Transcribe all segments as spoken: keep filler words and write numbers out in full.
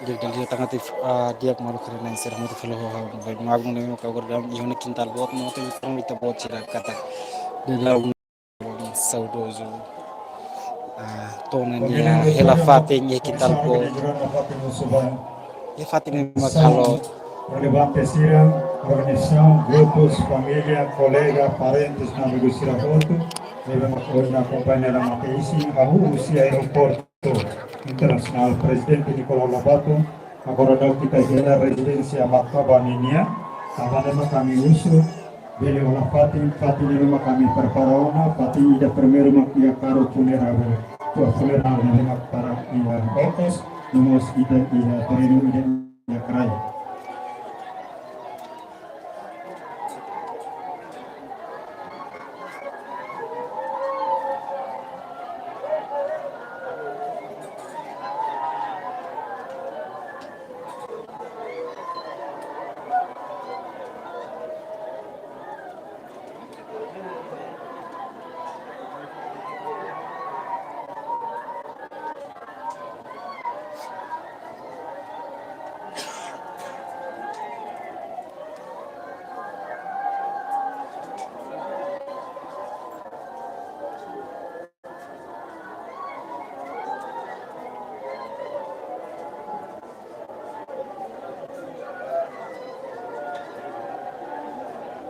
Di'ak, di'ak, di'ak, tanga tif, ah, di'ak maluk rona-na'in sira, mós falo ho ha'u, bai magun ne'e maka agora daudaun iha ona kintal boot, no atu informa ita-boot sira katak daudaun saudozu, ah, to'o ona nia hela fatin iha kintal boot. Iha fatin ne'e mak halo. Relevante sira, organizasaun, grupus, família, kolega, parentes, no amigus sira hotu, ne'ebé mak ohin akompaña nia mate-isin, hahú husi aeroportu internasionál Prezidente Nicolau Lobato, agora daudaun ita iha rezidénsia Maktoba ninian, tanba ne'e mak ami husu, bele hola fatin, fatin ne'e mak ami prepara ona, fatin ida primeiru mak iha karru funerável, funerável ne'e mak para iha okos, no mós ida iha terrenu ida iha kraik.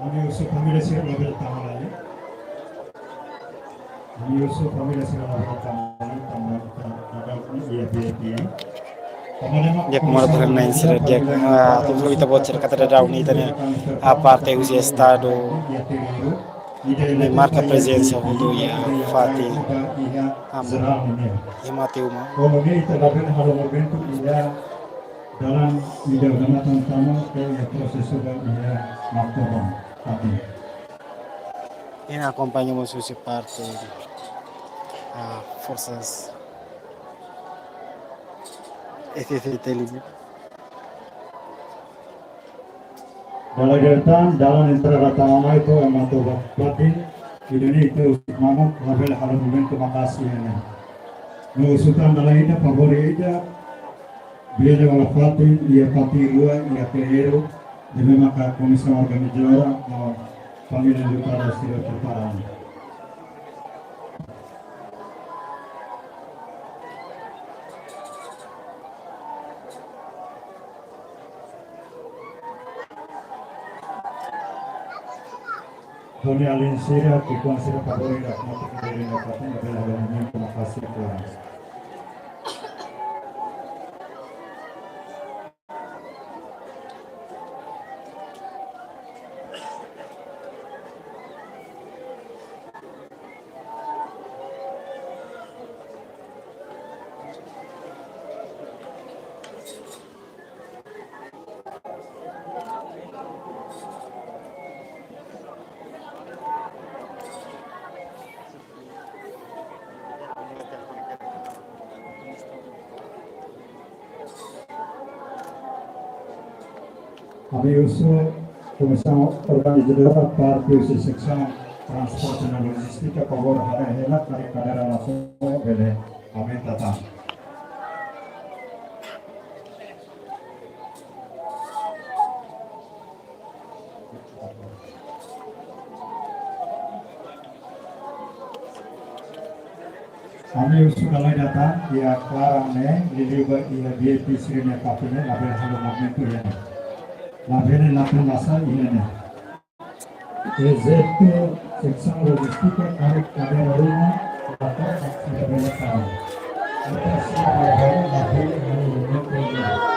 Ami husu família sira labele tama lai. Ami husu família sira labele tama lai, tanba daudaun iha V I P. Di'ak, maluk rona-na'in sira, di'ak, ah, atu falo ita-boot sira katak daudaun ita-nia, ah, parte husi Estadu ne'e marka prezensa hotu iha fatin amu iha mate uma. Kono ne'e ita labele halo movimentu iha dalan ida, dalan tama ke iha prosesu ba iha Maktoba. Fatin. Ita akompaña mós husi parte, ah, forsas F F T L. Dala ida tan, dalan entrada tama mai to'o Maktoba fatin, ida-ne'e ita husu mamuk, labele halo movimentu maka'as iha ne'e. No husu tan dala ida, favór ida, bele hola fatin iha fatin rua iha terrenu, ne'ebé maka komisaun organizadora no família enlutadu sira prepara. Duni alin sira, ki'ikoan sira, favór ida, mati kiri na fatin, labele halo movimentu maka'as iha ne'e. Ami husu komisaun organizadora, parte husi seksaun transporte no lojístika, favór haree hela karik kadeira la to'o, bele aumenta tan. Ami husu dala ida tan, iha klaran ne'e, liuliu ba iha V I P sira-nia fatin ne'e, labele halo movimentu iha ne'e. Labele la tun masa iha ne'e. Ezetu seksaun lojístika, karik kadeira ruma, la to'o, sira bele karik. Ita sira bele, labele halo movimentu iha ne'e.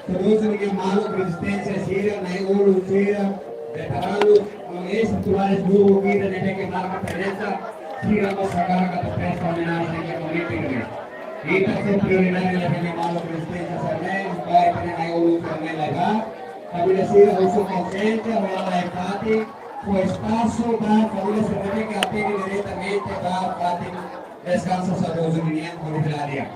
Terus dengan maluk rezisténsia sira, na'i-ulun sira, veteranu, no eis-titulares duru ida ne'ebé ke marka prezensa, sira mós hakarak atu presta omenajen iha momentu ne'e. Ita sei prioridade ida-ne'e ba maluk rezisténsia sira-ne'e, ba ita-nia na'i-ulun sira-ne'e lai ba. Família sira husu konsiénsia, hola nafatin, fó espasu ba família sira-ne'e ke atende diretamente ba fatin deskansa saudozu ninian hodi fila di'ak.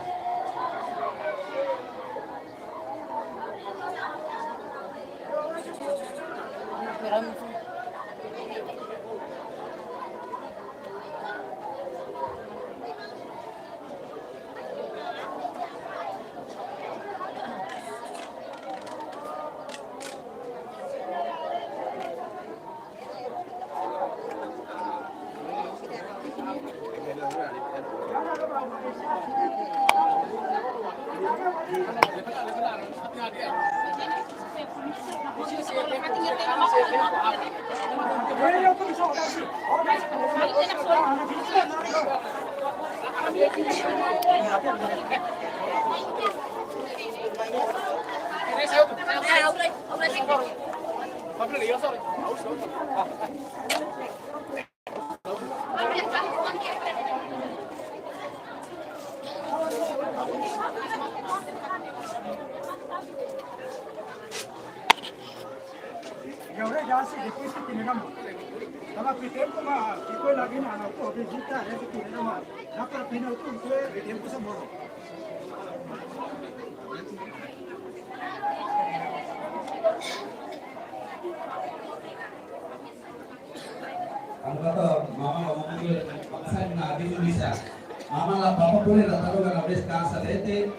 Ya, ahora ya se, después que tiene la mano. Estaba que tiempo más, que fue la guina, no, por visita, es que tiene la mano. Ya, pero tiene otro, fue de tiempo se borró. Anu katak mama la mama dulu, maksa na di Indonesia. Mama la papa boleh datang ke Indonesia kansa dete,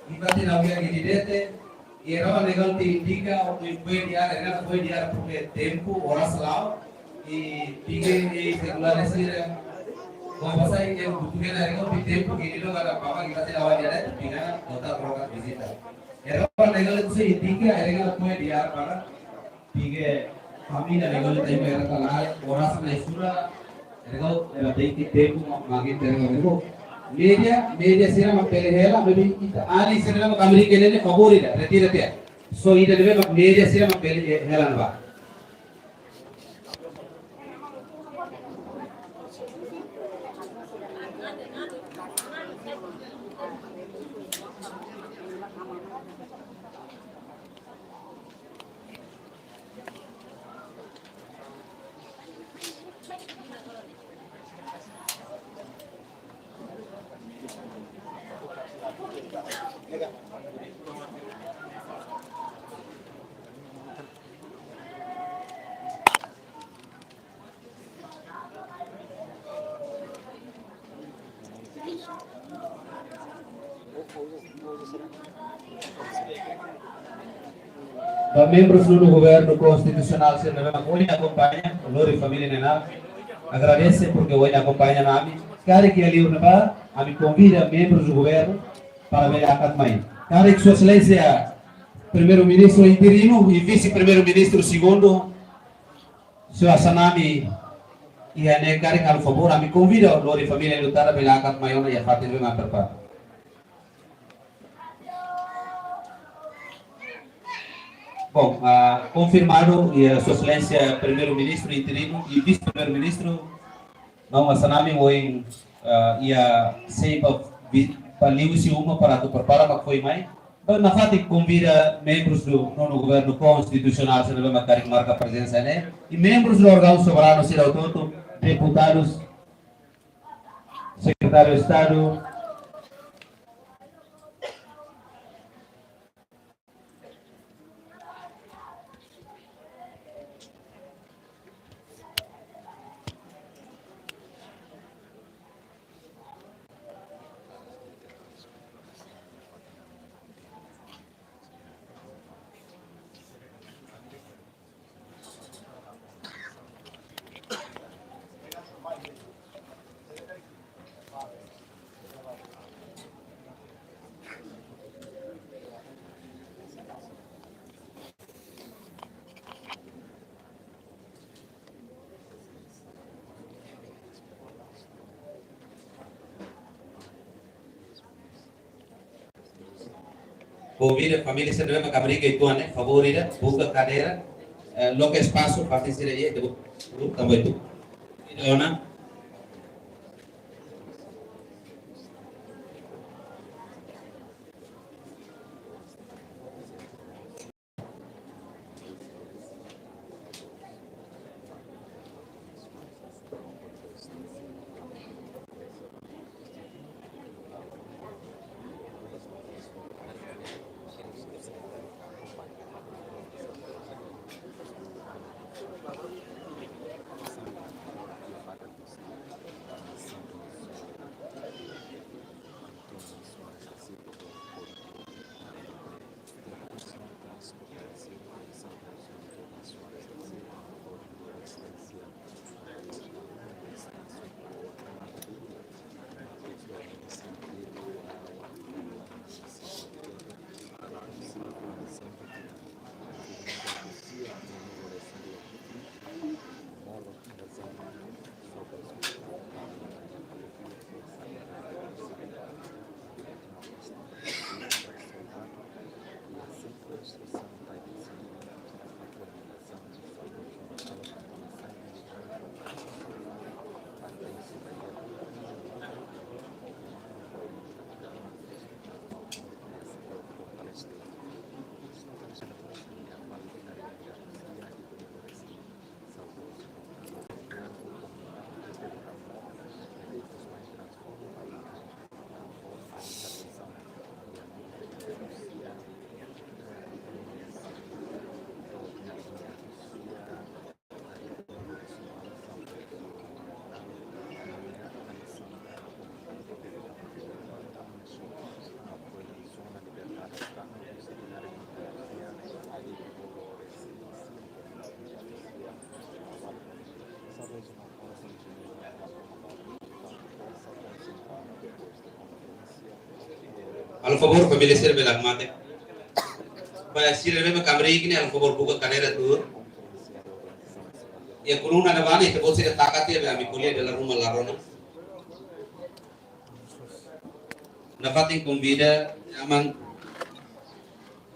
iba ti na uya gini dete, i era ba legal ti indika, o foi diar, era foi diar porque tempu, oras la'o, i pige i segula desira. Ko pasa i ke butuh na rego pi tempu gini do kada papa kita ti lawan dia dete, pige na kota troka vizita. Era ba legal ti indika, era foi diar para Pige família ne'e gol time era kala oras na isura. Era gol era tem que tempo magin terga mego. Média, média sira mak bele hela, maybe ita ali sira mak kamri ke ne'e favor ida, retira tiha. So ida ne'ebé mak média sira mak bele hela ne'ebá. Ba membrus Nonu Governu Konstitusionál sira ne'ebé mak ohin akompaña, lori família ne'e na'in. Agradese porque ohin akompaña ami. Karik iha liur ne'ebá, ami konvida membrus do governu para bele hakat mai. Karik Sua Exelénsia Primeiru-Ministru interinu i Vise-Primeiru-Ministru segundu, Sua Xanana iha ne'e karik halo favór, ami konvida lori família lutada bele hakat mai ona iha fatin ne'ebé mak prepara. Bom, ah, konfirmadu iha Sua Exelénsia Primeiru-Ministru interinu i Vise-Primeiru-Ministru, Maun Xanana ohin, ah, iha sei ba vi-, ba liu husi uma para atu prepara mak foin mai. Ba nafatin konvida membrus do Nonu Governu Konstitusionál sira ne'ebé mak karik marka prezensa ne'e. I membrus do órgaun soberanu sira hotu-hotu, deputadus, Sekretáriu Estadu, Konvida família sira ne'ebé mak kamri ke tuan, eh, favór ida, buka kadeira, eh, loke espasu, fatin sira iha, itu, itu, tambah itu. Ida ona. Halo favór, família sira bele hakmatek. Ba sira ne'ebé mak hamriik ne'e, halo favór buka kadeira tuur. Iha koluna ne'ebá ne'e, ita-boot sira taka tiha, be ami ko'alia dala ruma la rona. Nafatin konvida, aman,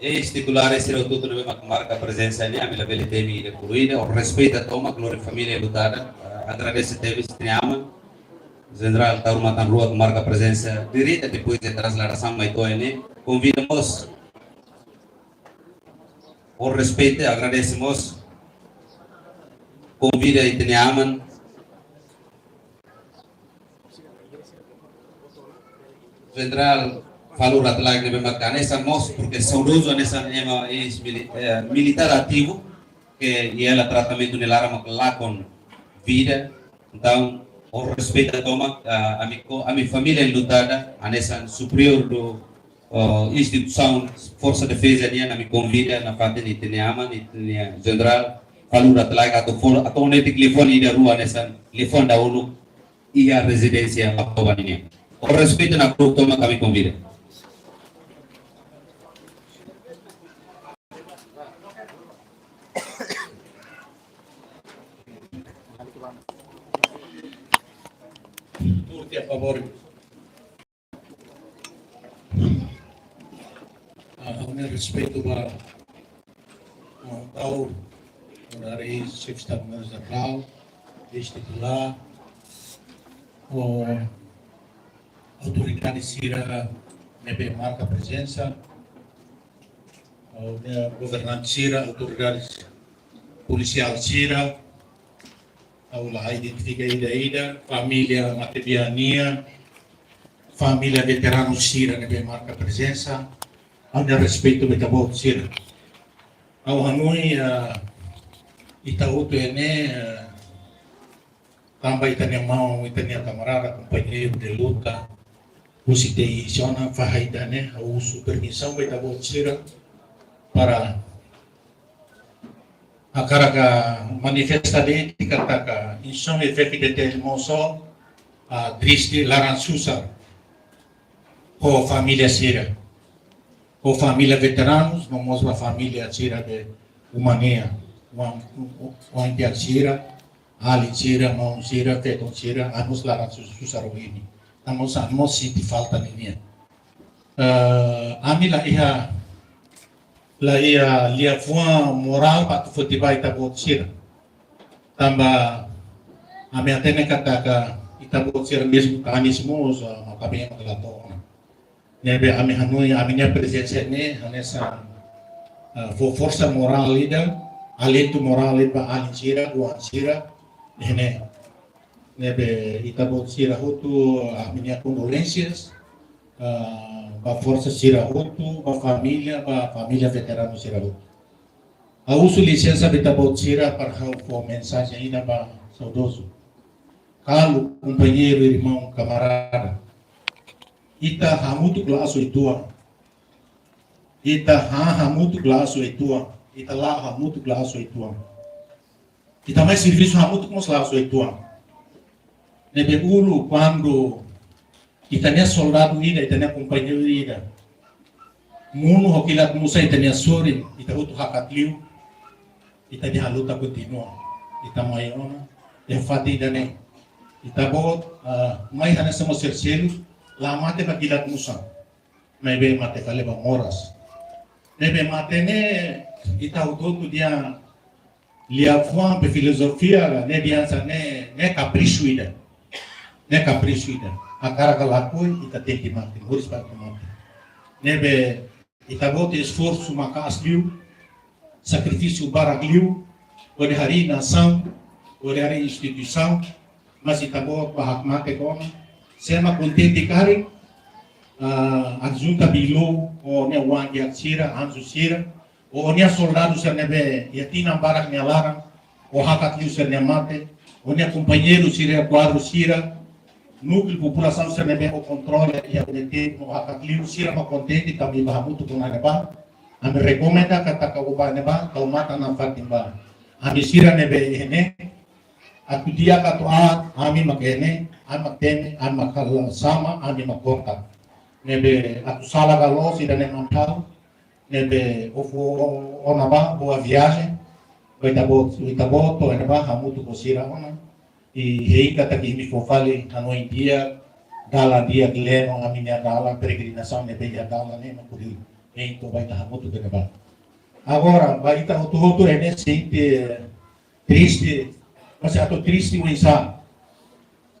eis-titulár sira hotu-hotu ne'ebé mak marka prezensa ne'e, ami labele temi ida-idak, ho respeitu tomak, glória família enlutada, eh, agradese tebes ita-nia aman, Jenerál Taur Matan Ruak, marka prezensa direta, depois de trasladasaun mai to'o ne'e, konvida mós, ho respeitu, agradese mós, konvida ita-nia aman, Jenerál Falur Ratu Laek ne'ebé mak hanesan mós, porque saudozu hanesan ema eis-mili-, eh, militár ativu, ke iha tratamentu nia laran mak lakon vida. Entaun, ho respeitu tomak, ah, ami ko-, ami família enlutada, hanesan superiór do, ah, instituisaun Forsa Defeza nian, ami konvida nafatin ita-nia aman, ita-nia Jenerál Falur Ratu Laek atu fo-, atu netik telefone ida rua hanesan telefone dahuluk iha rezidénsia Oktober nian. Ho respeitu, nafatin tomak ami konvida. Tuur tiha favór. Ah, ha'u-nia respeitu ba, ah, Taur, Honoráriu Xefe Estadu-Maiór Jerál, eis-titulár, ho autoridade sira ne'ebé marka prezensa, ho, eh, governante sira, autoridade polisiál sira, ha'u la identifika ida-idak, família matebian nian, família veteranu sira ne'ebé marka prezensa, ha'u-nia respeitu ba ita-boot sira. Ha'u hanoin, eh, ita hotu ne'e, eh, tanba ita-nia maun, ita-nia kamarada, kompañeiru de luta, husi T I sona faha ida-ne'e, ha'u husu permisaun ba ita-boot sira para hakarak manifesta de'it katak, inson F F D T L mós, ah, triste, laran susar ho família sira. Ho família veteranus, no mós ba família sira be uma-na'in, oan, oan-kiak sira, alin sira, maun sira, feton sira, anos laran sus-, susar ho imi. Tanba ami mós sente falta ninian. Eh, ami la iha, la iha liafuan morál ba atu foti ba ita-boot sira. Tanba ami hatene katak ita-boot sira mezmu tanis mós, ah, maka bem maka la to'o ona. Ne'ebé ami hanoin ami-nia prezensa ne'e hanesan, ah, fó forsa morál ida, alientu morál ida ba alin sira, oan sira, ne'e. Ne'ebé ita-boot sira hotu, ah, ami-nia kondolénsias, ah, ba forsa sira hotu, ba família, ba família veteranu sira hotu. Ha'u husu lisensa ba ita-boot sira para ha'u fó mensajen ida ba saudozu. Kalu kompañeiru, irmaun, kamarada, ita hamutuk la'ós uitoan. Ita ha-, hamutuk la'ós uitoan. Ita la'o hamutuk la'ós uitoan. Ita mai servisu hamutuk mós la'ós uitoan. Ne'ebé uluk kuandu ita-nia soldadu ida, ita-nia kompañeiru ida monu ho kilat musa ita-nia sorin, ita hotu hakat liu, ita-nia luta kontinua. Ita mai ona, iha fatin ida-ne'e. Ita-boot, ah, mai hanesan mós sel-seluk, la mate ba kilat musa. Maibé mate fali ba moras. Ne'ebé mate ne'e, ita hotu-hotu dehan liafuan be filozofia, ne'e dehan hanesan ne'e, ne'e kaprisu ida. Ne'e kaprisu ida. Hakarak ka lakohi, ita tenke mate, moris ba ita mate. Ne'ebé ita-boot esforsu maka'as liu, sakrifísiu barak liu, hodi harii nasaun, hodi harii instituisaun, mas ita-boot ba hakmatek ona, sé mak kontente karik, ah, adjunta Bilo, ho nia oan-kiak sira, anju sira, ho nia soldadu sira ne'ebé iha tinan barak nia laran, ho hakat liu sira-nia mate, ho nia kompañeiru sira, kuadru sira, núkleu populasaun sira ne'ebé ho kontrola iha ne'e, ho hakat liu sira mak kontente, tanba ami ba hamutuk ona ne'ebá. Ami rekomenda katak ba ne'ebá, tau matan nafatin ba ami sira ne'ebé iha ne'e, atu di'ak atu aat, ami mak iha ne'e, ami mak temi, ami mak halo sama, ami mak konta. Ne'ebé atu sala ka loos ida-ne'e mantau. Ne'ebé oferese ona ba boa viagem. Ba ita-boot, ita-boot, to'o ne'ebá hamutuk ho sira ona. I hein katak imi fó fali hanoin di'ak, dalan di'ak, leno ami-nia dalan, peregrinasaun ne'ebé iha dalan ne'e, no pudi hein to'o ba ita hamutuk iha ne'ebá. Agora, ba ita hotu-hotu ne'e sente triste, mas atu triste oinsá.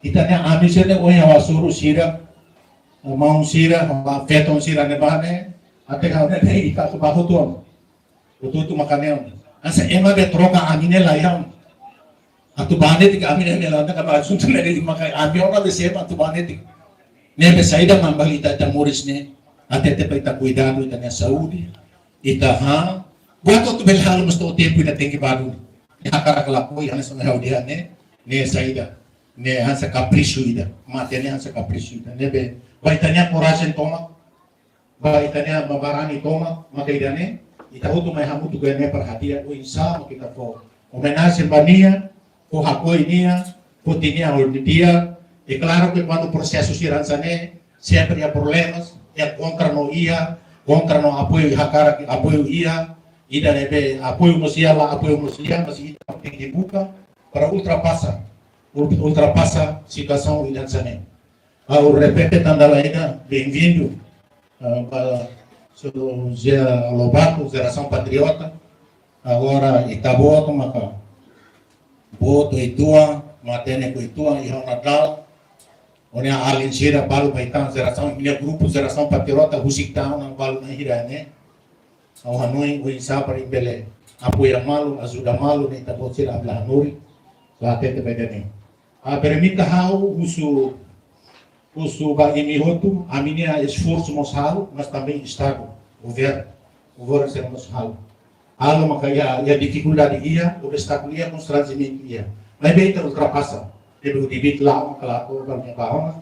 Ita-nia ami sira ne'e ohin ha'u hasoru sira, maun sira, feton sira ne'ebá ne'e, até ha'u ne'e ita atu ba hotu ona. Hotu-hotu maka ne'e. Hanesan ema be troka ami ne'e laiha. Atu ba netik ami ne'e ne'e la, ne'e ka ba asuntu ne'e lima kai ami ona be sema atu ba netik. Ne'ebé saida mak bele ita, ita moris ne'e. Até te ba ita kuidadu ita-nia saúde. Ita ha. Buat hotu bele halo mas to'o tempu ita tenke ba duni. Ne'e hakarak lakohi hanesan ha'u dehan ne'e. Ne'e saida. Ne'e hanesan kaprisu ida. Mate ne'e hanesan kaprisu ida. Ne'ebé. Ba ita-nia korajen tomak. Ba ita-nia mabarani tomak, maka ida-ne'e, ita hotu mai hamutuk iha ne'e para hadi'a oinsá mak ita fó omenajen ba nia, fó hakoi nia, foti nia ho di'ak. E klaru ke kuandu prosesu sira hanesan ne'e, sempre iha problemas, iha kontra no iha, kontra no apoiu, hakarak apoiu iha, ida ne'ebé apoiu mós iha, la apoiu mós iha, mas ita tenke buka para ultrapasa, ul-, ultrapasa situasaun ida hanesan ne'e. Ha'u repete tan dala ida, bem-vindo, ah, ba Seu José Lobato, Jerasaun Patriota. Agora, ita-boot maka boot uitoan, matenek uitoan, iha ona dalan. Ó-nia alin sira balu ba ita-nia jerasaun, imi-nia grupu Jerasaun Patriota, husik tan ona balu na'in hira ne'e. Ha'u hanoin oinsá para imi bele apoia malu, ajuda malu, ne'e ita-boot sira bele hanorin. La hatete ba ida-ne'e. Ah, permita ha'u husu, husu ba imi hotu, ami-nia esforsu mós halo, mas também Estadu, governu, governu sira mós halo. Halo maka iha, iha difikuldade iha, obstákulu iha, konstranjimentu iha. Maibé ita ultrapasa. Ne'ebé o debit la maka la ko ba nia ba ona.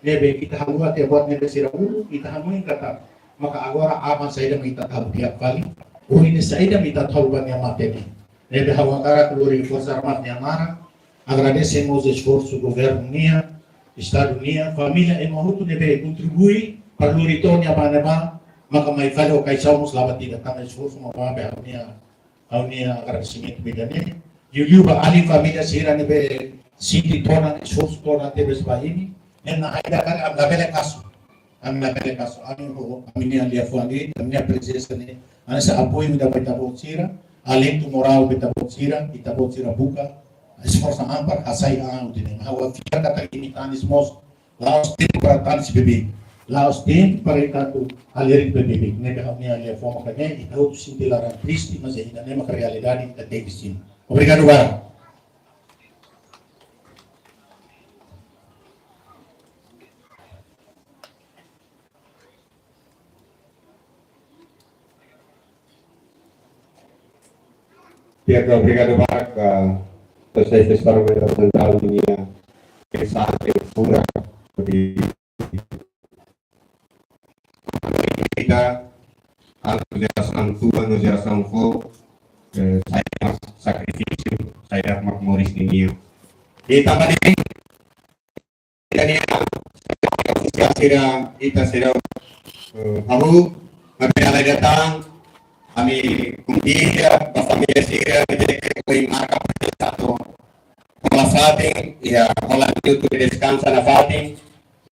Ne'ebé ita haluha tiha buat ne'ebé sira uluk, ita hanoin katak. Maka agora aban saida mak ita atu halo di'ak fali. Ohin ne'e saida mak ita atu halo ba nia matenek. Ne'ebé ha'u hakarak lori Forsa Armada nia naran. Agradese mós esforsu governu nian, Estadu nian, família ema hotu ne'ebé kontribui para lori to'o nia ba ne'ebá, maka mai fali ho kaixaun mós la buat ida, tanba esforsu mak ba be ha'u-nia, ha'u-nia agradesimentu ba ida-ne'e. Liuliu ba alin família sira ne'ebé sente todan, esforsu todan tebes ba imi, ne'e na haida kan am labele kasu. Ami labele kasu, ami ho, ami-nia liafuan de'it, ami-nia prezensa ne'e, hanesan apoiu ida ba ita-boot sira, alentu morál ba ita-boot sira, ita-boot sira buka, esforsu an para hasai an hotu ne'e. Ha'u fiar katak imi tanis mós, la'ós tempu para tanis beibeik, la'ós tempu para ita atu halerik beibeik. Ne'ebé ha'u-nia liafuan maka ne'e, ita hotu sente laran triste, mas ida-ne'e maka realidade ita tenke simu. Obrigadu barak. Di'ak, obrigadu barak, ah, Sua Exelénsia Estadu Governador Sentrál ninia mensajen furak di ita, atu jerasaun tuan no jerasaun foun, eh, saida mak sakrifísiu, saida mak moris nian. I tanba ne'e, ita-nia ofisiál sira, ita sira, eh, hahú, maibé dala ida tan, ami konvida ba família sira, ne'ebé ke ohin marka prezensa atu hola fatin, iha hola minutu de deskansa nafatin,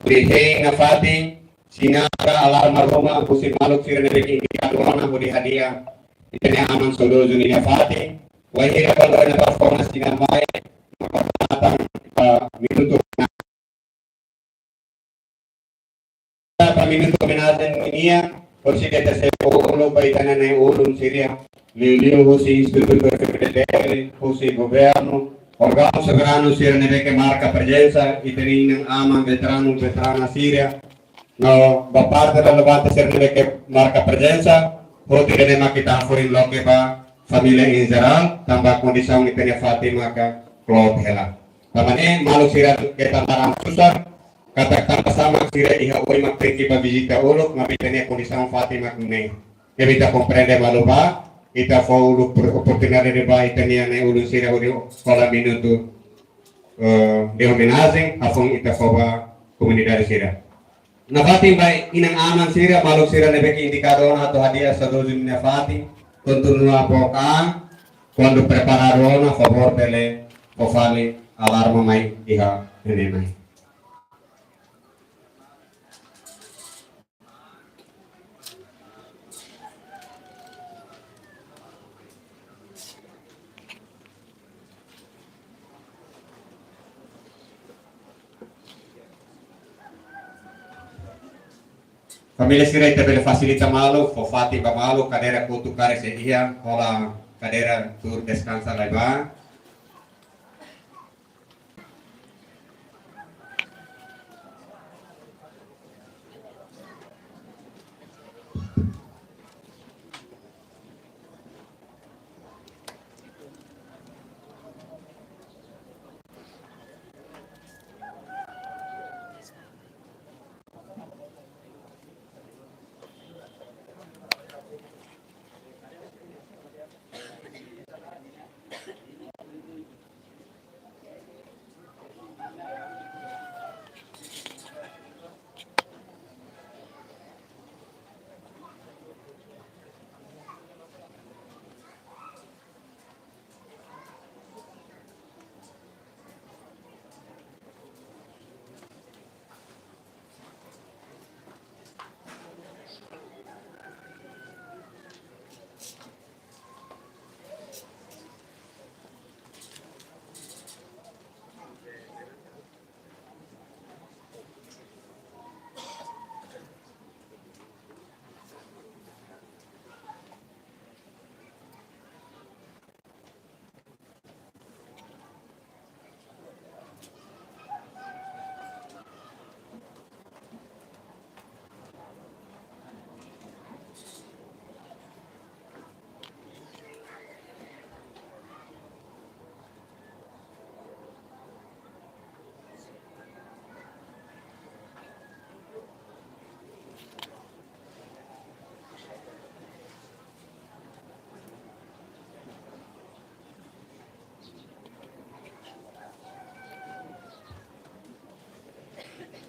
hodi hein nafatin, sinál ba alarma ruma, husi maluk sira ne'ebé ke indikadu ona, hodi hadi'a ita-nia aman saudozu ninia fatin, wainhira kuandu ema ba fó ona sinál mai, maka datan ba minutu, ba minutu omenajen nian, hodi ita sei fó uluk ba ita-nia na'i-ulun sira, liuliu husi instituisaun F P D T L, husi governu, órgaun soberanu sira ne'ebé ke marka prezensa, ita-nia inan-aman veteranu, veterana sira, no ba parte relevante sira ne'ebé ke marka prezensa, hotu ida-ne'e mak ita hafoin loke ba família em geral, tanba kondisaun ita-nia fatin maka kloot hela. Tanba ne'e maluk sira keta laran susar, katak tanba sá mak sira iha oin mak tenke ba vizita uluk, maibé ita-nia kondisaun fatin mak ne'e. Ne'ebé ita komprende malu ba, ita fó uluk por-, oportunidade ba ita-nia na'i-ulun sira hodi hola minutu, eh, de omenajen, hafoin ita fó ba komunidade sira. Nafatin ba inan-aman sira, maluk sira ne'ebé ke indikadu ona atu hadi'a saudozu nia fatin, kontinua book an, kuandu preparadu ona, favór bele fó fali alarma mai iha ne'e mai. Família sira, ita bele fasilita malu, fó fatin ba malu, kadeira kotuk karik sei iha, hola kadeira tuur deskansa lai ba.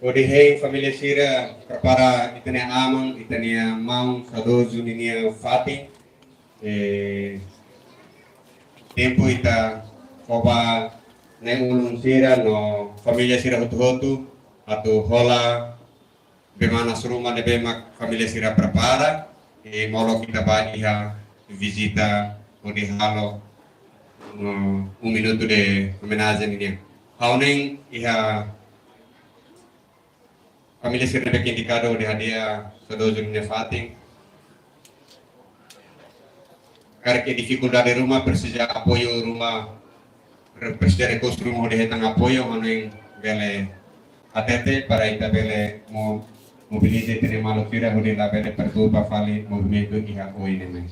Hodi hein família sira prepara ita-nia aman, ita-nia maun saudozu ninia fatin. Eh, tempu ita fó ba nai-ulun sira no família sira hotu-hotu atu hola bee manas ruma ne'ebé mak família sira prepara, i molok ita bá iha vizita hodi halo, mm, um minuto de homenagem nian. Ha'u hanoin iha família sira ne'ebé ke indikadu hodi hadi'a saudozu nia fatin. Karik iha difikuldade ruma, presiza apoiu ruma, re-, presiza rekursu ruma hodi hetan apoiu, hanoin bele hatete para ita bele mo-, mobiliza ita-nia maluk sira hodi labele perturba fali movimentu iha oin ne'e mai.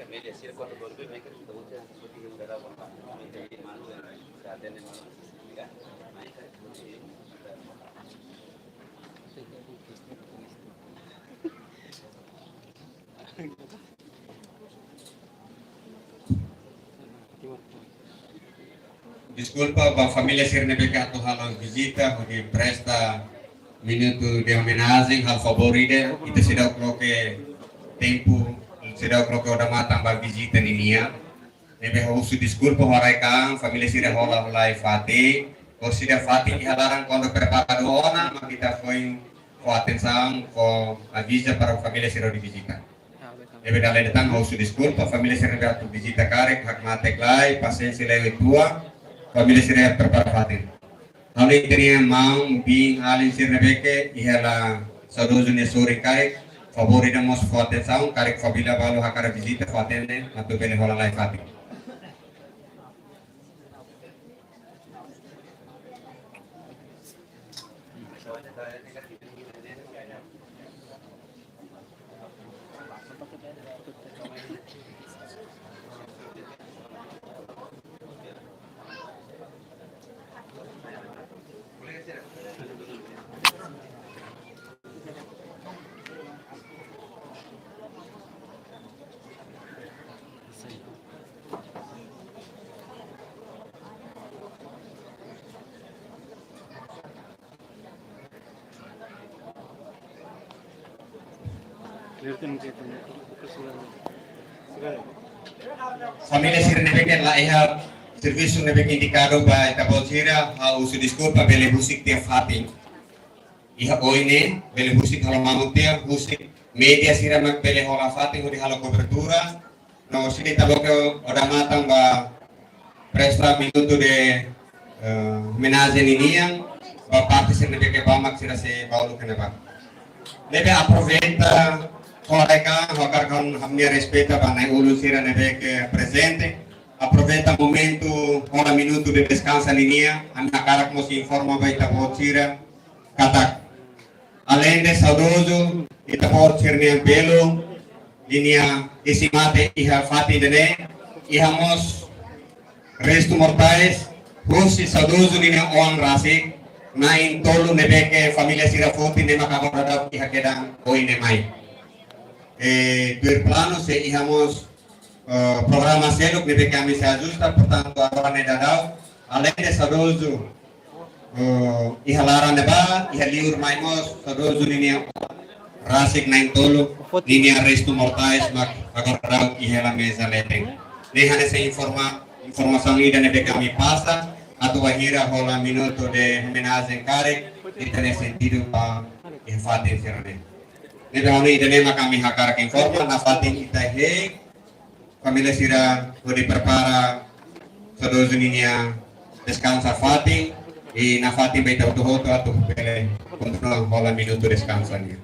Media sira kuandu bolbe meka kita uza seperti yang udah lakukan. Kita jadi malu ya, kita atende malu. Ya, naik kan. Deskulpa ba família sira ne'ebé ke atu halo vizita, hodi presta minutu de homenajen, halo favór ida, ita seidauk loke tempu, seidauk loke odamatan ba vizita ninian. Ne'ebé ha'u husu deskulpa ho haraik-an, família sira hola lai fatin, ho sira fatin iha laran kuandu preparadu ona, mak ita foin fó atensaun, fó aviza para família sira hodi vizita. Ne'ebé dala ida tan ha'u husu deskulpa, família sira ne'ebé atu vizita karik, hakmatek lai, pasiénsia lai uitoan, família sira prepara fatin. Ha'u-nia ita-nia maun, biin, alin sira ne'ebé ke iha la saudozu nia sorin karik, favór ida mós fó atensaun, karik família balu hakarak vizita, fó atende, atu bele hola lai fatin. Família sira ne'ebé ke la iha servisu ne'ebé ke indikadu ba ita-boot sira, ha'u husu deskulpa, bele husik tiha fatin. Iha oin ne'e, bele husik halo mamuk tiha, husik media sira mak bele hola fatin hodi halo kobertura. No sira ita loke odamatan ba presta minutu de, eh, homenajen ninian, ba parte sira ne'ebé ke ba mak sira sei ba uluk ne'ebá. Ne'ebé aproveita, ha'u hakarak, ha'u hakarak ha'u-nia respeita ba na'i-ulun sira ne'ebé ke prezente. Aproveita momentu, hola minutu de deskansa ninian, ami hakarak mós informa ba ita-boot sira katak, aleinde saudozu, ita-boot sira-nia belun, ninia isin mate iha fatin ida-ne'e, iha mós restu mortais husi saudozu ninia oan rasik, na'in-tolu ne'ebé ke família sira foti ne'e mak agora daudaun iha kedan oin ne'e mai. Eh, tuir planu sei iha mós eh, programa seluk ne'ebé ke ami sei ajusta, portantu, agora ne'e daudaun, aleinde saudozu, eh, iha laran ne'ebá, iha liur mai mós, saudozu ninia rasik na'in-tolu, ninia restu mortais mak agora daudaun iha hela meza leten. Ne'e hanesan informa-, informasaun ida ne'ebé ke ami pasa, atu bainhira hola minutu de homenajen karik, ita-nia sentidu ba iha fatin sira-ne'e. Ne'ebé ha'u-nia ida-ne'e mak ami hakarak informa, nafatin ita hein, família sira hodi prepara saudozu ninia deskansa fatin, i nafatin ba ita hotu-hotu atu bele kontinua hola minutu deskansa nian.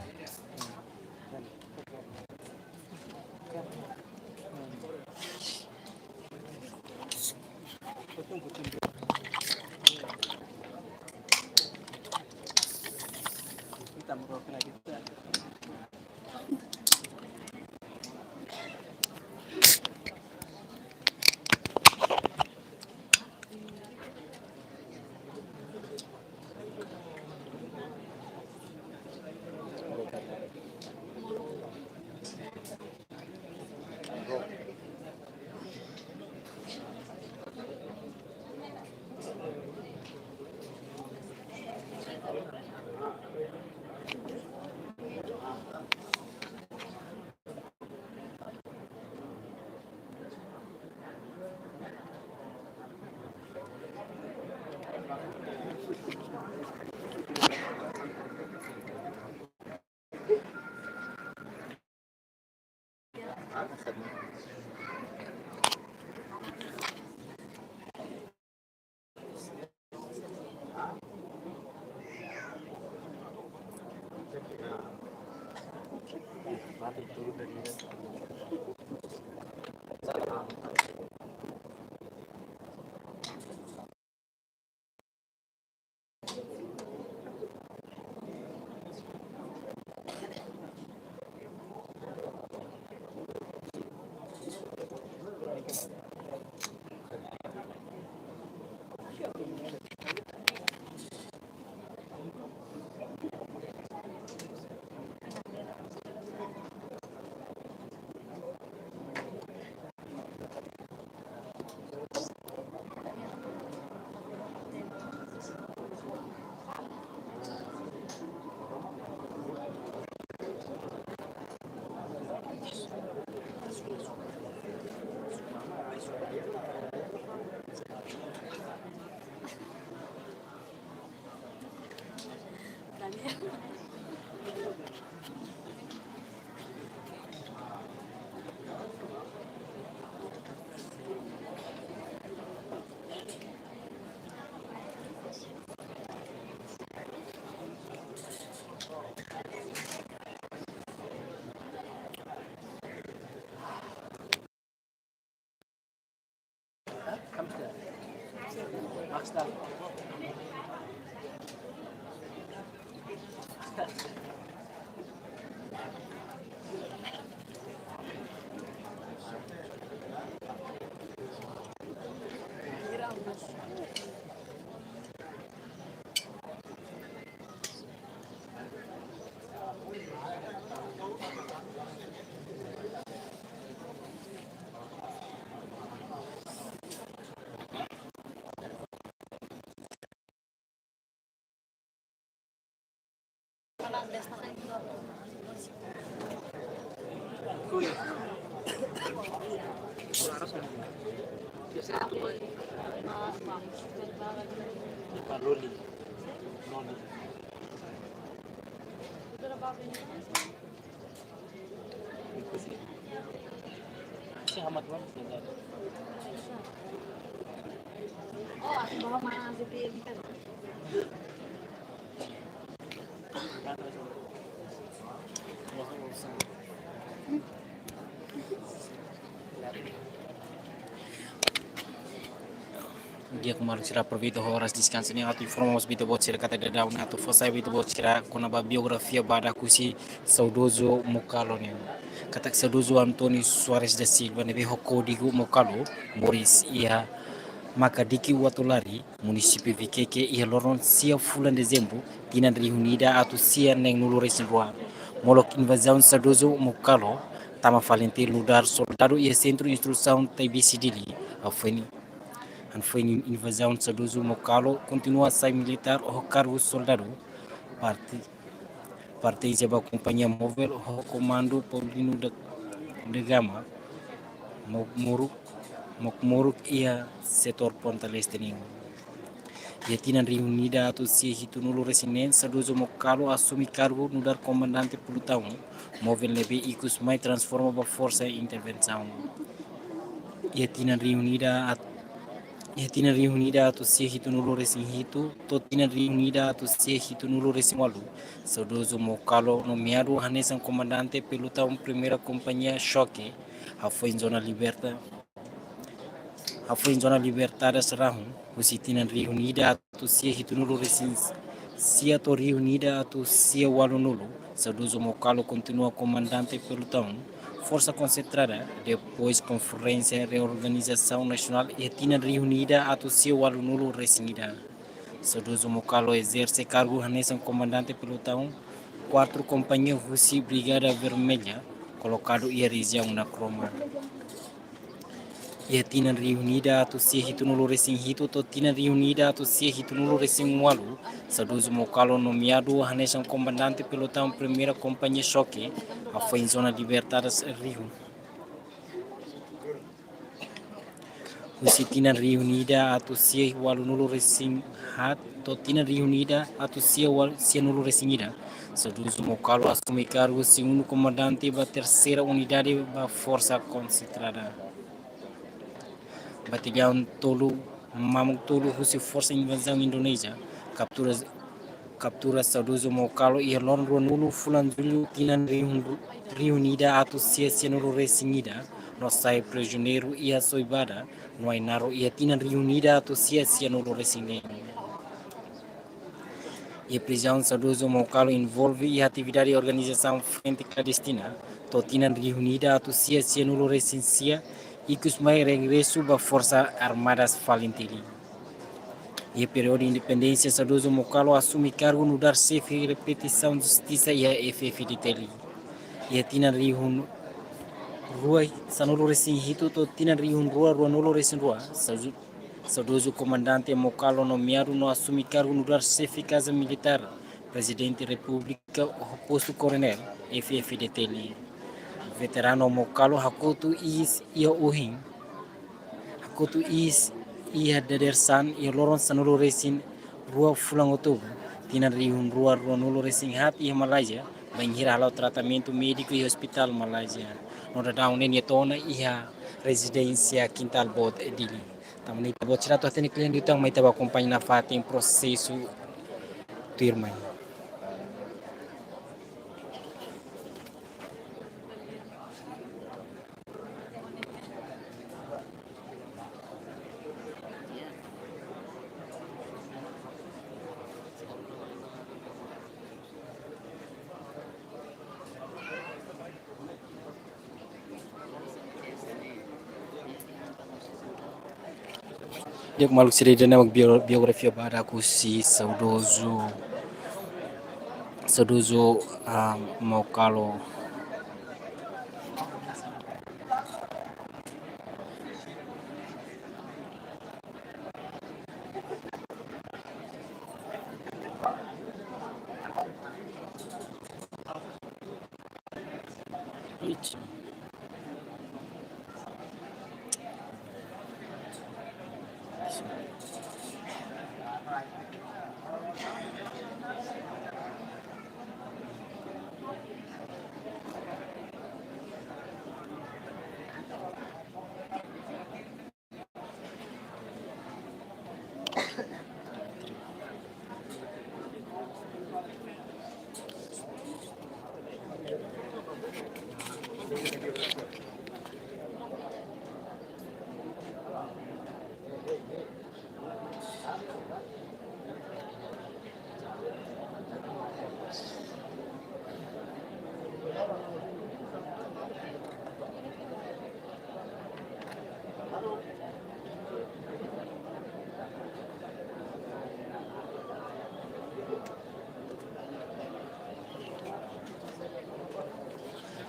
Di'ak maluk sira, aproveita oras deskansa ne'e atu informa mós ba ita-boot sira katak daudaun ne'e atu fó sai ba ita-boot sira kona-ba biografia badak husi saudozu Mokalo nian. Katak saudozu António Soares da Silva ne'ebé ho kódigu Mokalo moris iha Makadiki Uatolari, munisípiu Viqueque, iha loron sia fulan Dezembru, tinan rihun ida atus sia neen-nulu resin rua. Molok invazaun saudozu Mokalo tama Falintil nu'udar soldadu iha Sentru Instrusaun Taibesi Dili, hafoin, hafoin invazaun saudozu Mokalo kontinua sai militár ho kargu soldadu. Parte, pertense ba kompañia móvel ho komandu Paulino da, da Gama, mok moruk, mok moruk iha setór Ponta Leste nian. Iha tinan rihun ida atus sia hitunulu resin neen, saudozu Mokalo asume kargu nu'udar komandante pelotaun móvel ne'ebé ikus mai transforma ba forsa intervensaun. Iha tinan rihun ida at-, iha tinan rihun ida atus sia hitunulu resin hitu to'o tinan rihun ida atus sia hitunulu resin ualu, saudozu Mokalo nomeadu hanesan komandante pelotaun Primeira Kompañia Xoke, hafoin zona liberta, hafoin zona libertada Sarahun, husi tinan rihun ida atus sia hitunulu resin sia to'o rihun ida atus sia ualunulu, saudozu Mokalo kontinua komandante pelotaun Forsa Konsentrada, depois Konferénsia Reorganizasaun Nasionál iha tinan rihun ida atus sia ualunulu resin ida. Saudozu Mokalo ezerse kargu hanesan komandante pelotaun kuartu kompañia husi Brigada Vermelha, kolokadu iha rejiaun Nakroma. Iha tinan rihun ida atus sia hitunulu resin hitu to'o tinan rihun ida atus sia hitunulu resin ualu, saudozu Mokalo nomeadu hanesan komandante pelotaun Primeira Kompañia Xoke, hafoin zona libertada Sarahun. Husi tinan rihun ida atus sia ualunulu resin haat to'o tinan rihun ida atus sia ual-, sianulu resin ida, saudozu Mokalo asume kargu segundu komandante ba terseira unidade ba Forsa Konsentrada. Bataliaun tolu mamuk tolu husi forsa invazaun Indonézia kaptura, kaptura saudozu Mokalo iha loron ruanulu fulan Jullu tinan rihun, rihun ida atus sia sianulu resin ida, no sai prizioneiru iha Soibada, no Ainaro iha tinan rihun ida atus sia sianulu resin neen. Iha prizaun saudozu Mokalo envolve iha atividade organizasaun Frente Klandestina to'o tinan rihun ida atus sia sianulu resin sia, ikus mai regresu ba Forsa Armadas Falintil. Iha períodu independénsia, saudozu Mokalo asume kargu nu'udar xefe repetisaun justisa iha F F D T L. Iha tinan rihun rua sanulu resin hitu to'o tinan rihun rua ruanulu resin rua, sau-, saudozu komandante Mokalo nomeadu no asume kargu nu'udar xefe Kaza Militár, Prezidente Repúblika ho postu koronél, F F D T L. Veteranu Mokalo hakotu iis iha ohin, hakotu iis iha dadeer-saan iha loron sanulu resin rua fulan Outubru, tinan rihun rua ruanulu resin haat iha Malázia, bainhira hala'o tratamentu médiku iha ospitál Malázia. No daudaun ne'e nia to'o ona iha rezidénsia Quintal Boot, Dili. Tanba ne'e ita-boot sira atu hatene klean liután, mai ita bá akompaña nafatin prosesu tuirmai. Di'ak maluk sira, ida-ne'e mak bio-, biografia badak husi saudozu, saudozu, ah, Mokalo.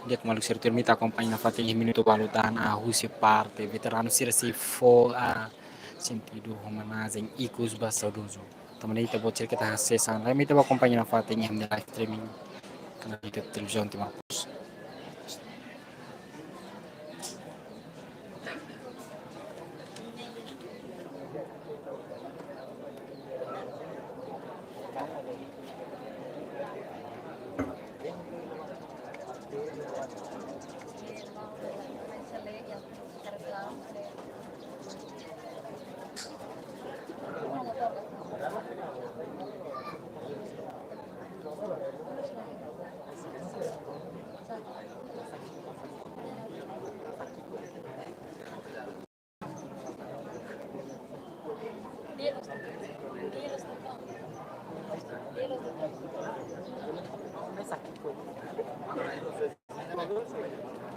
Di'ak maluk sira, tuirmai ita akompaña nafatin iha minutu balu tan, ah, husi parte veteranu sira sei fó, ah, sentidu homenajen ikus ba saudozu. Tanba ne'e ita-boot sira keta hase'e hanesan, mai ita bá akompaña nafatin iha live streaming kanál YouTube Televizaun Timor Post.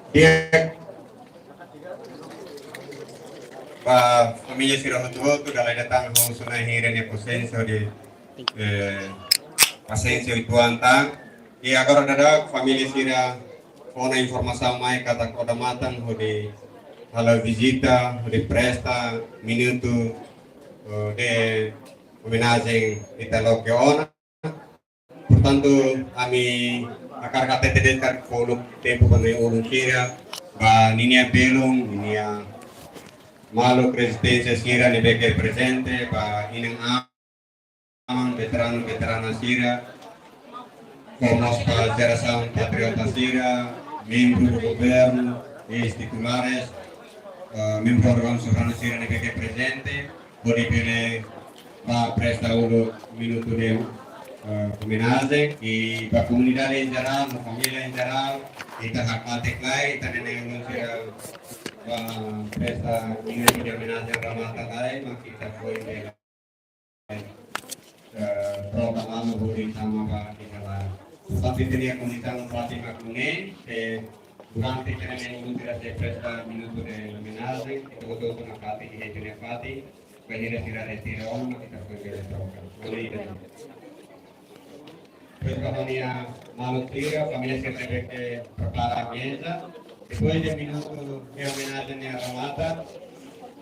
Di'ak. Ba família sira hotu-hotu, dala ida tan ho sona hira nia pasensia de, eh, pasensia uitoan tan. I agora daudaun família sira fó ona informasaun mai katak odamatan hodi halo vizita, hodi presta minutu, eh, de homenajen ita loke ona. Portantu, ami hakarak hatete de'it katak fó uluk tempu ba ami ulun sira, ba ninia belun, ninia maluk rezisténsia sira ne'ebé ke prezente, ba inan-aman, veteranu, veterana sira, ho mós ba jerasaun patriota sira, membru governu, eis-titulares, eh, membru órgaun soberanu sira ne'ebé ke prezente, hodi bele bá presta uluk minutu de, eh, homenajen, i ba komunidade em geral, no família em geral, ita hakarak hatete katak ita-nia ne'e ulun sira bá presta minutu de homenajen remata lai, mak ita foin bele, eh, troka malu hodi tama ba ita-nia laran. Portantu, ita-nia kondisaun fatin mak ne'e, eh, durante ita-nia ne'e ulun sira sei presta minutu de homenajen, ita hotu-hotu nafatin, ita-nia fatin, Bainhira sira retira ona, ita foin bele troka. Obrigadu. Depois, ba ha'u-nia maluk sira, família sira ne'ebé ke prepara meza. Depois de minutu de omenajen ne'e remata,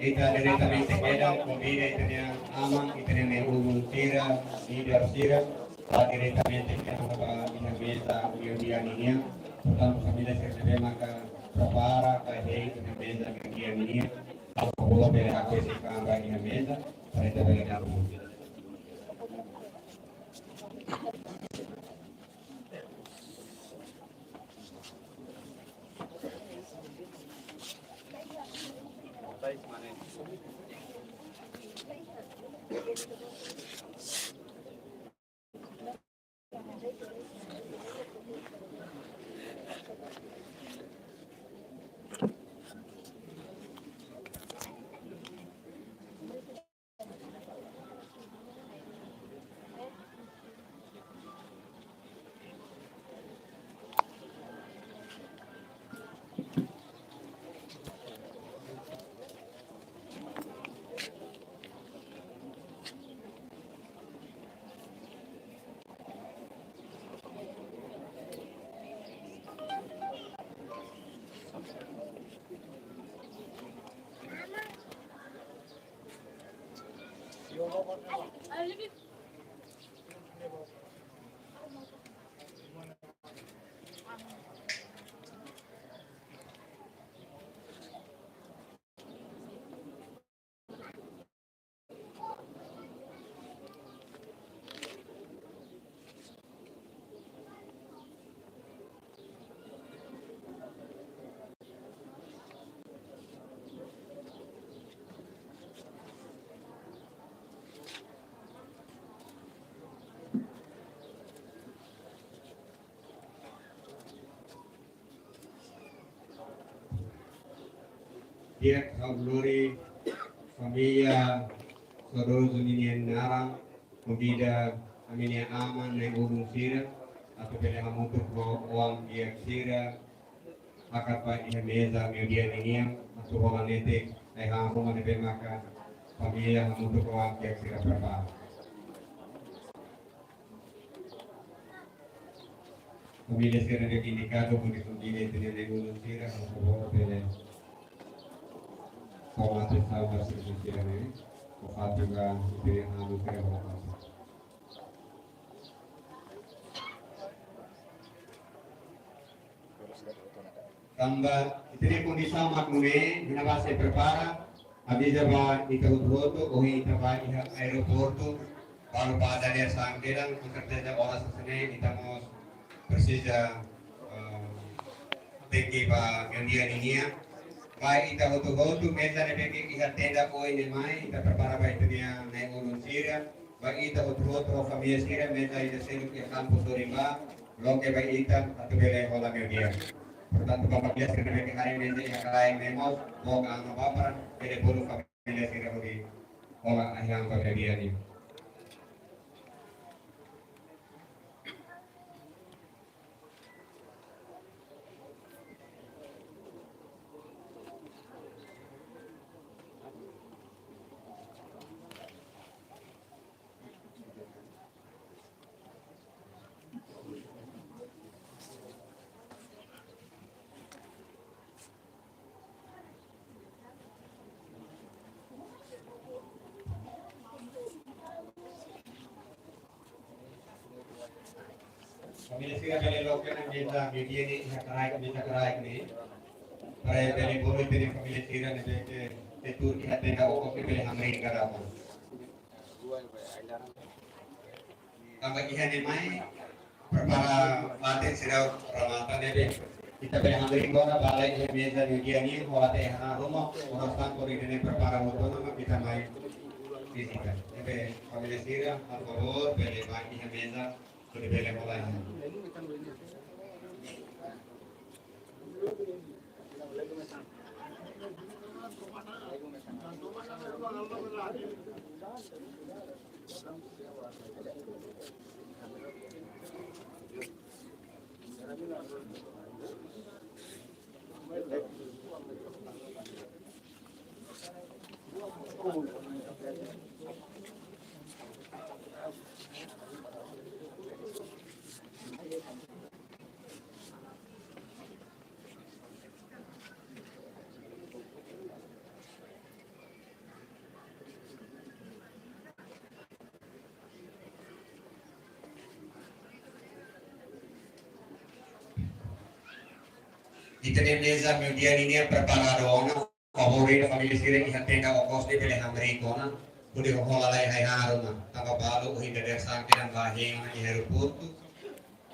ita diretamente kedan konvida ita-nia aman, ita-nia na'i-ulun sira, líder sira, ba diretamente kedan ba iha meza meiudia ninian. Portantu, família sira ne'ebé maka prepara, ba iha meza meiudia ninian. Por favor, bele hakesi an ba iha meza, para ita bele makan. Di'ak, ha'u lori família saudozu ninian naran, konvida ami-nia aman, na'i-ulun sira, atu bele hamutuk ho oan di'ak sira, hakat ba iha meza meiudia ninian, atu hola netik ai-han ruma ne'ebé maka família hamutuk ho oan di'ak sira prepara. Família sira ne'ebé indikadu, hodi konvida ita-nia na'i-ulun sira, por favor, bele toma atensaun ba servisu sira-ne'e, ho fatin ba ita-nia aman sira ba. Tanba ita-nia kondisaun mak nune'e, iha ne'ebá sei prepara, aviza ba ita hotu-hotu, ohin ita bá iha aeroportu, balu ba dadeer-saan kedan, com certeza oras hanesan ne'e, ita mós presiza, eh, tenke ba meiudia ninian. Ba ita hotu-hotu, meza ne'ebé ke iha tenda oin ne'e mai, ita prepara ba ita-nia na'i-ulun sira, ba ita hotu-hotu, família sira, meza ida seluk iha kampu sorin bá, loke ba ita, atu bele hola meiudia. Portantu, ba família sira ne'ebé ke harii meza iha kraik ne'e mós, book an ba para, bele bolu família sira hodi hola ai-han ba meiudia nian. Família sira bele loke ona meza meiudia ne'e iha kraik, meza kraik ne'e. Para bele bolu ita-nia família sira ne'ebé ke tuur iha tenda okos ke bele hamriik kada uma. Tanba iha ne'e mai, prepara fatin sira remata ne'ebé. Ita bele hamriik ona, bá lai iha meza meiudia nian, hola tiha ai-han ruma, oras tan kori ne'e prepara hotu ona, mak ita mai vizita. Ne'ebé família sira, por favor, bele bá iha meza, hodi bele hola ai-han. Ita-nia meza meiudia ninian preparadu ona, favór ida família sira iha tenda okos ne'e bele hamriik ona, hodi hola lai hahán ruma, tanba balu ohin dadeer-saan kedan bá hein ona iha aeroportu.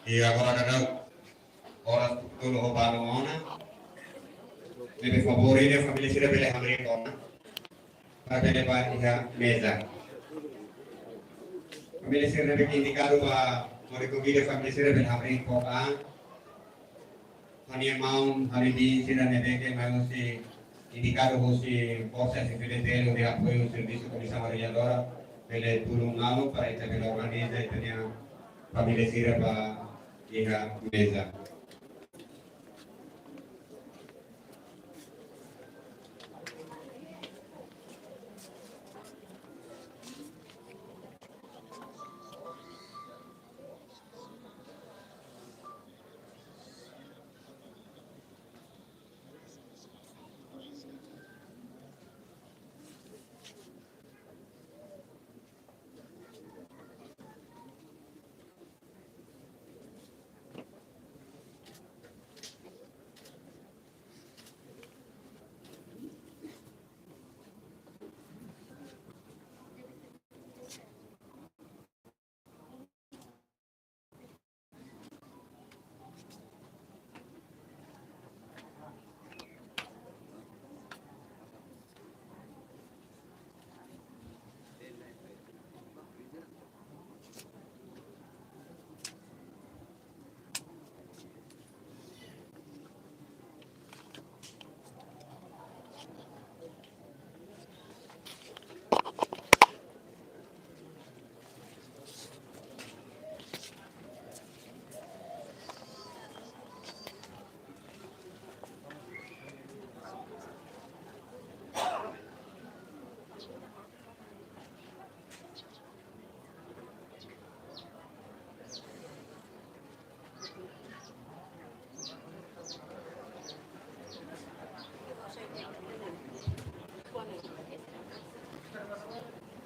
I agora daudaun oras pukul tolu ho balu ona. Ne'ebé favór ida família sira bele hamriik ona para bele bá iha meza. Família sira ne'ebé ke indikadu ba, hodi konvida família sira bele hamriik koko an. Ha'u-nia maun, ha'u-nia biin sira ne'ebé ke mai husi, indikadu husi Forsa S F D T L hodi apoiu servisu Komisaun Organizadora, bele tulun malu para ita bele organiza ita-nia família sira bá iha meza.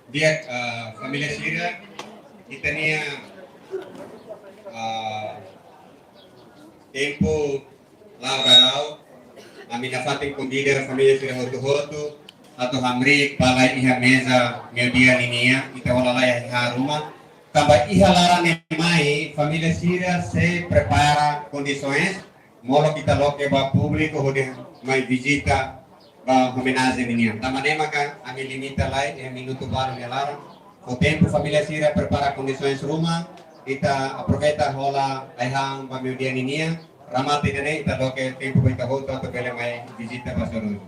Di'ak, ah, família sira, ita-nia, ah, tempu la'o daudaun, ami nafatin konvida família sira hotu-hotu atu hamriik bá lai iha meza meiudia ninian, ita hola lai hahán ruma. Tanba iha laran ne'e mai, família sira sei prepara kondisoens, molok ita loke ba públiku hodi mai vizita ba omenajen ninian. Tanba ne'e maka ami limita lai iha minutu balu nia laran. Ho tempu família sira prepara kondisoens ruma, ita aproveita hola hahán ba meiudia ninian, remata ida-ne'e ita loke tempu ba ita hotu atu bele mai vizita ba Sorojus.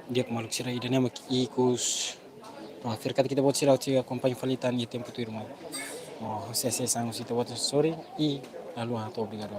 Di'ak maluk sira, ida-ne'e mak ikus. Wah, hanesan katak ita-boot sira hotu akompaña fali tan iha tempu tuirmai. Oh, sese sang husi ita-boot, sorry, i lalu hato'o obrigadu.